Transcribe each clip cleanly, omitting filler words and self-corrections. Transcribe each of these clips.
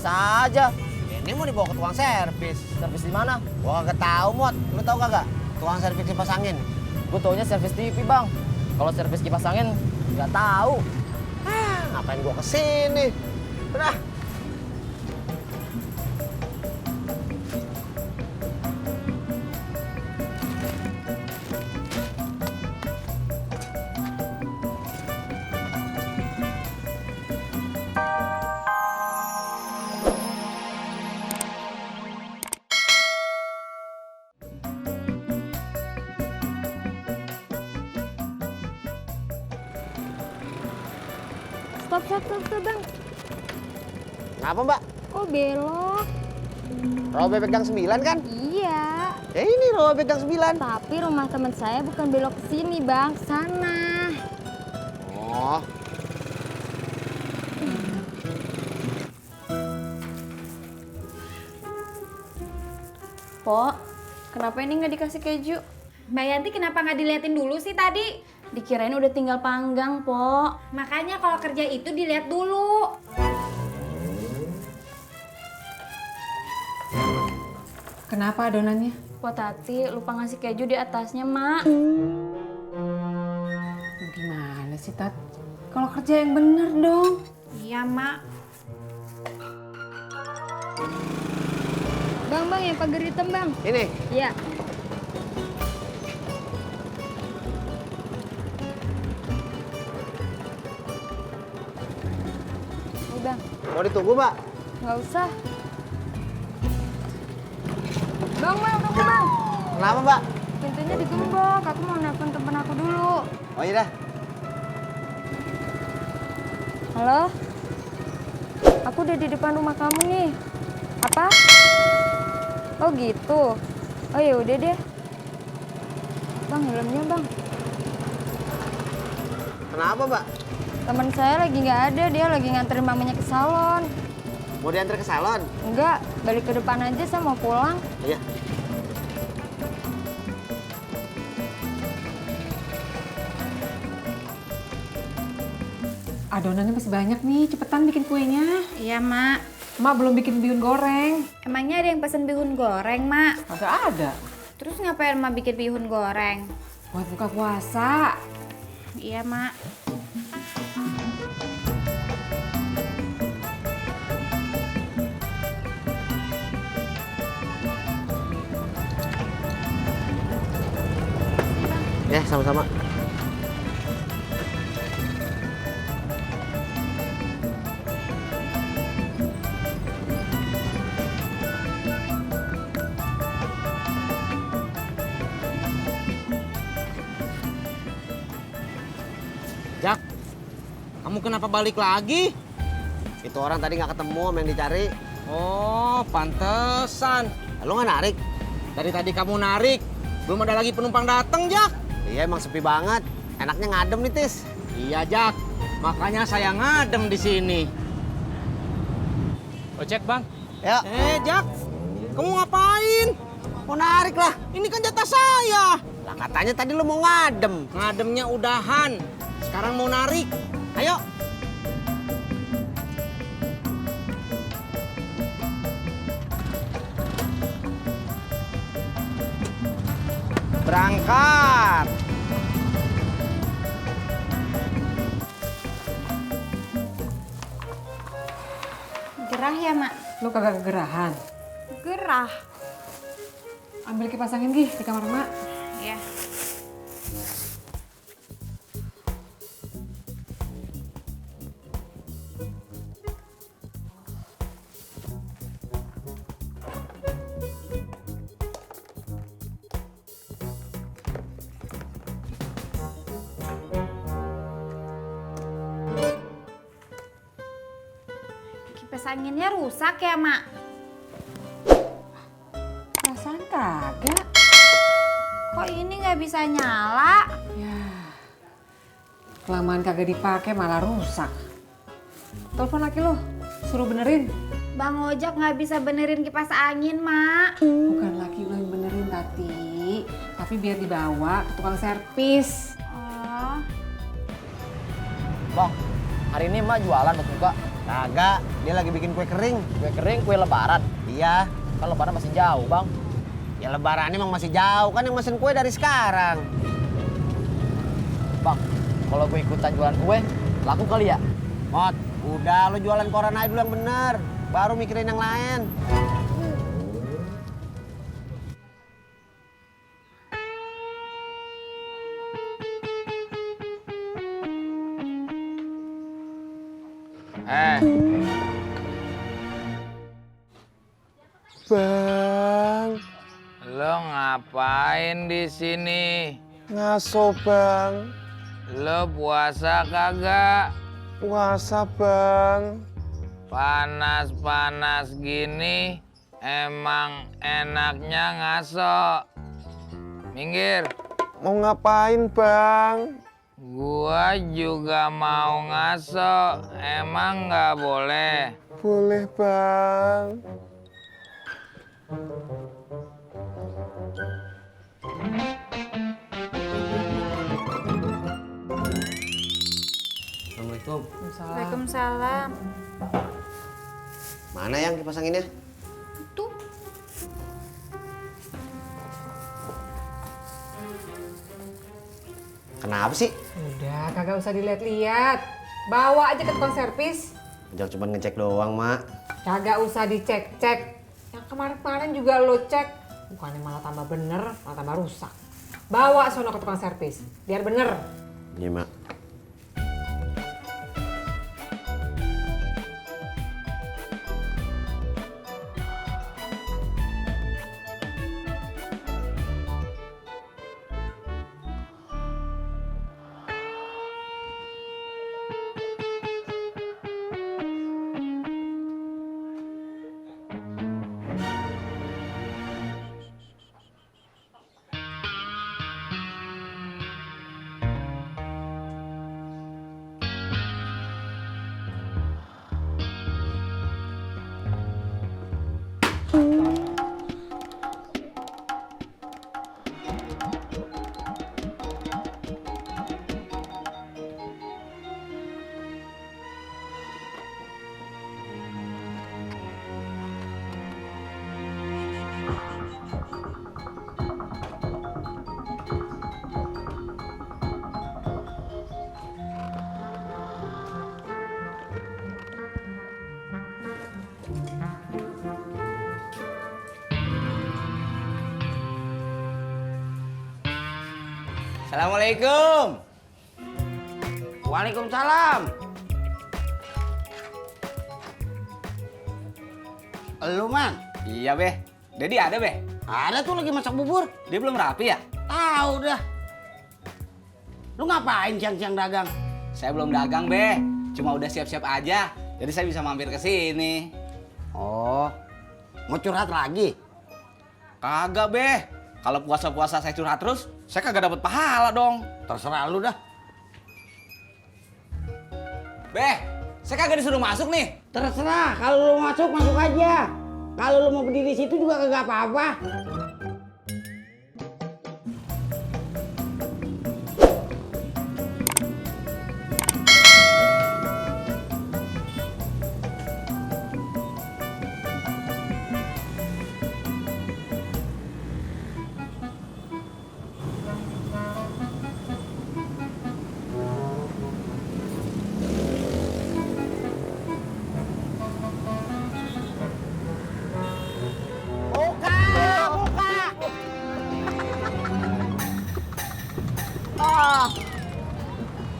servis aja. Ini mau dibawa ke tukang servis. Servis di mana? Gua kagak tahu, Mot. Lu tahu kagak? Tukang servis kipas angin. Gue taunya servis TV, Bang. Kalau servis kipas angin, nggak tahu. Ngapain gua kesini? Udah. Stop, Bang. Ngapa, Mbak? Oh, belok. Rawa bebek gang 9 kan? Iya. Ya ini rawa bebek gang 9. Tapi rumah teman saya bukan belok ke sini, Bang. Ke sana. Oh. Po, kenapa ini nggak dikasih keju? Mbak Yanti kenapa nggak diliatin dulu sih tadi? Dikirain udah tinggal panggang, Po. Makanya kalau kerja itu dilihat dulu. Kenapa adonannya? Po Tati lupa ngasih keju di atasnya, Mak. Gimana sih, Tat? Kalau kerja yang bener dong. Iya, Mak. Bang, yang pagar hitam, Bang. Ini. Iya. Nih, Bang. Mau ditunggu, Mbak? Nggak usah. Bang, tunggu, Bang. Kenapa, Mbak? Pintunya digembok. Aku mau nelpon temen aku dulu. Oh iya dah. Halo? Aku udah di depan rumah kamu nih. Apa? Oh gitu. Oh ya udah deh. Bang, helmnya, Bang. Kenapa, Mbak? Teman saya lagi nggak ada, dia lagi nganterin mamanya ke salon. Mau diantar ke salon? Enggak, balik ke depan aja, saya mau pulang. Iya. Adonannya masih banyak nih, cepetan bikin kuenya. Iya, Mak. Mak belum bikin bihun goreng. Emangnya ada yang pesen bihun goreng, Mak? Kagak ada. Terus ngapain Mak bikin bihun goreng? Buat buka puasa. Iya, Mak. Ya, sama-sama. Jak, kamu kenapa balik lagi? Itu orang tadi nggak ketemu sama yang dicari. Oh, pantesan. Lu nggak narik? Dari tadi kamu narik, belum ada lagi penumpang datang, Jak. Iya, emang sepi banget. Enaknya ngadem nih, Tis. Iya, Jak. Makanya saya ngadem di sini. Ojek, Bang. Ya, Jak, kamu ngapain? mau narik lah. Ini kan jatah saya. Lah katanya tadi lu mau ngadem. Ngademnya udahan. Sekarang mau narik. Ayo. Berangkat. Gerah ya, Mak? Lu kagak kegerahan. Gerah. Ambil kipas angin, Gih, di kamar Mak. Iya. Kipas anginnya rusak ya, Mak? Perasaan kagak. Kok ini nggak bisa nyala? Ya, kelamaan kagak dipakai malah rusak. Telepon laki lo, suruh benerin. Bang Ojak nggak bisa benerin kipas angin, Mak. Bukan laki lo yang benerin, Tati. Tapi biar dibawa ke tukang servis. Oh, Bang, hari ini Mak jualan buat buka. Kagak, dia lagi bikin kue kering. Kue kering, kue lebaran. Iya, Kan lebaran masih jauh, Bang. ya lebaran emang masih jauh kan yang mesen kue dari sekarang. Bang, kalau gue ikutan jualan kue, laku kali ya? Mot, udah lo jualan koran aja dulu yang bener, baru mikirin yang lain. Bang, Lo ngapain di sini? ngaso bang, Lo puasa kagak? puasa bang. Panas-panas gini emang enaknya ngaso. Minggir. Mau ngapain bang? Gua juga mau ngaso. Emang nggak boleh? Boleh bang. Assalamualaikum. Waalaikumsalam. Mana yang dipasanginnya? Tuh. Kenapa sih? Udah, kagak usah dilihat-lihat. Bawa aja ke tukang servis. Jangan cuma ngecek doang, Mak. Kagak usah dicek-cek. Yang kemarin-kemarin juga lo cek. Bukannya malah tambah bener, malah tambah rusak. Bawa sono ke tukang servis, biar bener. Iya, Mak. Assalamualaikum. Waalaikumsalam. Lu, Man? Iya, Beh. Dedi ada, Beh? Ada tuh lagi masak bubur. Dia belum rapi ya? Tahu dah. Lu ngapain siang-siang dagang? Saya belum dagang, Beh. Cuma udah siap-siap aja. Jadi saya bisa mampir ke sini. Oh, mau curhat lagi? Kagak, Beh. Kalau puasa-puasa saya curhat terus, saya kagak dapat pahala dong. Terserah lu dah. Beh, saya kagak disuruh masuk nih. Terserah, kalau lu masuk, masuk aja. Kalau lu mau berdiri di situ juga kagak apa-apa.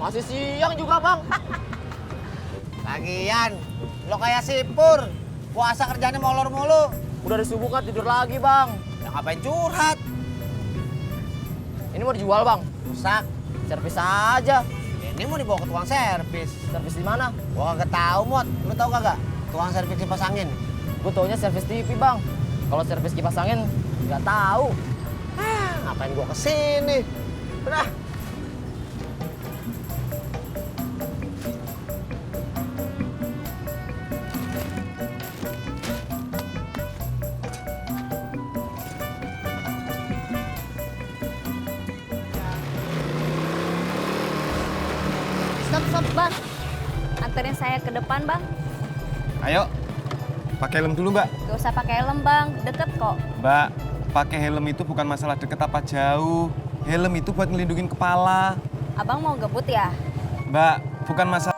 Masih siang juga, Bang. Lagian, lo kayak sipur. Puasa kerjanya molor mulu. Udah dari subuh kan tidur lagi, Bang. Ya ngapain curhat? Ini mau dijual, Bang. Rusak. Servis aja. Ini mau dibawa ke tukang servis. Servis di mana? Gua kagak tahu, Mot. Lu tahu kagak? Tukang servis kipas angin. Gue taunya servis TV, Bang. Kalau servis kipas angin, nggak tahu. Ngapain gua kesini? Udah. Stop, Bang. Anterin saya ke depan, Bang. Ayo, pakai helm dulu, Mbak. Gak usah pakai helm, Bang. Deket kok. Mbak, pakai helm itu bukan masalah deket apa jauh. Helm itu buat ngelindungin kepala. Abang mau gebut ya? Mbak, bukan masalah